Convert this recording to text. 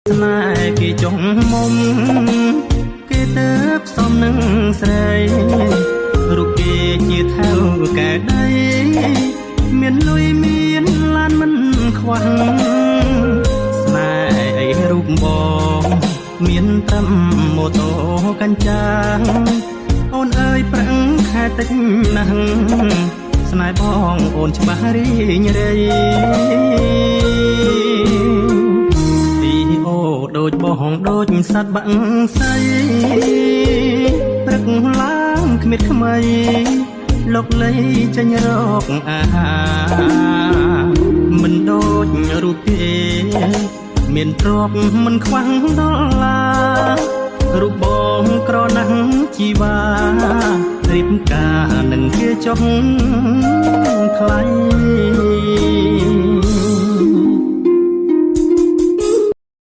ស្នេហ៍គេចុងមុំ គេទៅផ្សំនឹងស្រី រូបគេជាថៅកែដី មានលុយមានឡានមិនខ្វះ ស្នេហ៍អីរូបបងមានត្រឹមម៉ូតូកញ្ចាំង អូនអើយប្រឹងខែតិចណាស់ ស្នេហ៍បងអូនច្បាស់រីងរៃ ទីអូដូចបងដូចសត្វបាក់សៃ ព្រឹកឡើងគ្មានថ្មី លោកលៃចេញរកអាហារ មិនដូចរូបគេមានទ្រព្យមិនខ្វះដុល្លារ រូបបងក្រណាស់ជីវ៉ា រៀបការនឹងគេចុងថ្លៃ។